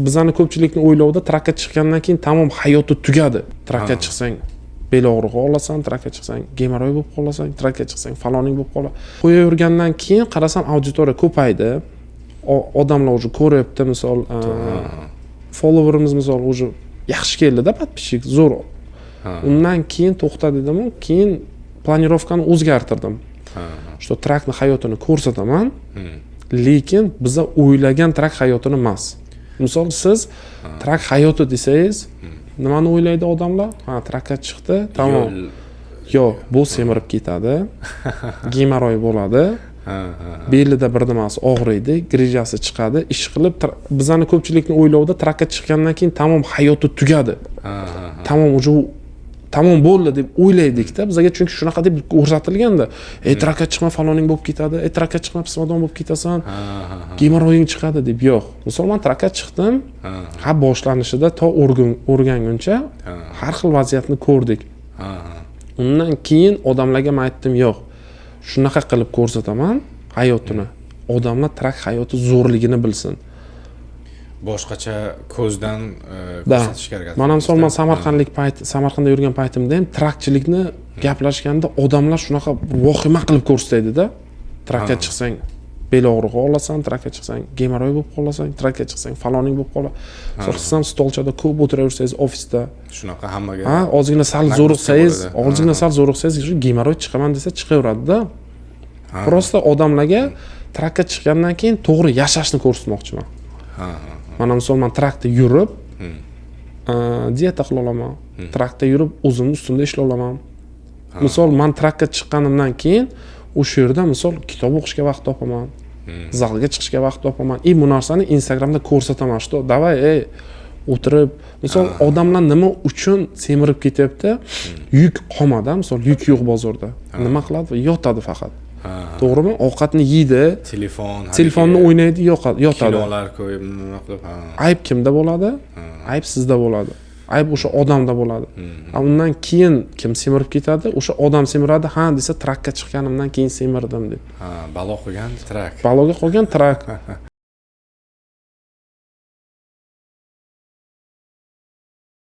Bizani ko'pchilikni o'ylovida trakka chiqqandan keyin tamom, hayoti tugadi. Trakka chiqsang, bel og'rig'i olasan, trakka chiqsang, gemoroy bo'lib qolasan, trakka chiqsang, faloning bo'lib qoladi. Qo'yavergandan keyin qarasam, auditoriya ko'paydi. Odamlar уже ko'ryapti, misol, followerimiz, misol, уже yaxshi keldida, подписчик zo'r. Undan keyin to'xta dedimu, keyin планировка ni o'zgartirdim, что trakni hayotini ko'rsataman, lekin biza o'ylagan trak hayotini emas. Misol, siz trak hayoti desangiz, nimani o'ylaydi odamlar? Ha, trakka chiqdi, tamom. Yo'l. Yo'q, bu semirib ketadi, gemoroy bo'ladi, ha ha belida bir nimasi og'riydi, грыжа si chiqadi ish qilib. Bizani ko'pchilikni o'ylovida trakka chiqqandan keyin tamom, hayoti tugadi, ha ha tamom, уже u tamom bo'ldi deb o'ylaydikda bizaga, chunki shunaqa deb ko'rsatilganda: "Ey, trakka chiqma, faloning bo'lib ketadi, ey, trakka chiqma, pismadon bo'lib ketasan, ha ha gemoroying chiqadi", deb. Yo'q, misol, man trakka chiqdim, ha, boshlanishida to o'rganguncha har xil vaziyatni ko'rdik. ha ha Undan keyin odamlarga man aytdim: "Yo'q, shunaqa qilib ko'rsataman hayotini, odamlar trak hayoti zo'rligini bilsin". Boshqacha ko'zdan Да. ko'rsatishga harakat Mana, misol, man qildingizda. Samarqandlik payt, Samarqandda yurgan paytimda ham trakchilikni gaplashganda odamlar shunaqa vohima qilib ko'rsatadida: trakka chiqsang, bel og'rig'i olasan, trakka chiqsang, gemoroy bo'lib qolasan, trakka chiqsang, faloning bo'lib qoladi. Misol, siz ham stolchada ko'p o'tiraversangiz ofisda, Shunaqa hammaga ha, ozgina sal нагрузка zo'riqsangiz, bo'ladi. ozgina sal zo'riqsangiz, shu gemoroy chiqaman desa, chiqaveradida. Просто odamlarga trakka chiqqandan keyin to'g'ri yashashni ko'rsatmoqchiman. Ha ha Mana, misol, man trakda yurib dieta qila olaman, trakda yurib o'zimni ustimda ishlay olaman. Misol, man trakka chiqqanimdan keyin o'sha yerda, misol, kitob o'qishga vaqt topaman, zalga chiqishga vaqt topaman и bu narsani Instagramda ko'rsataman, что давай, ey, o'tirib, misol, odamlar nima uchun semirib ketyapti? Yuk qolmadi, misol, yuk yo'q bozorda, nima qiladi? Yotadi faqat, to'g'rimi? Ovqatni yeydi, Telefon. Telefonni o'ynaydi, yotadi. Kinolar ko'rib, nima qilib, ha. Ayb kimda bo'ladi? Ayb sizda bo'ladi, ayb o'sha odamda bo'ladi. A undan keyin kim semirib ketadi? O'sha odam semiradi. Ha, desa, trakka chiqqanimdan keyin semirdim deb. Ha, balo qilgan trak. Baloga qolgan trak.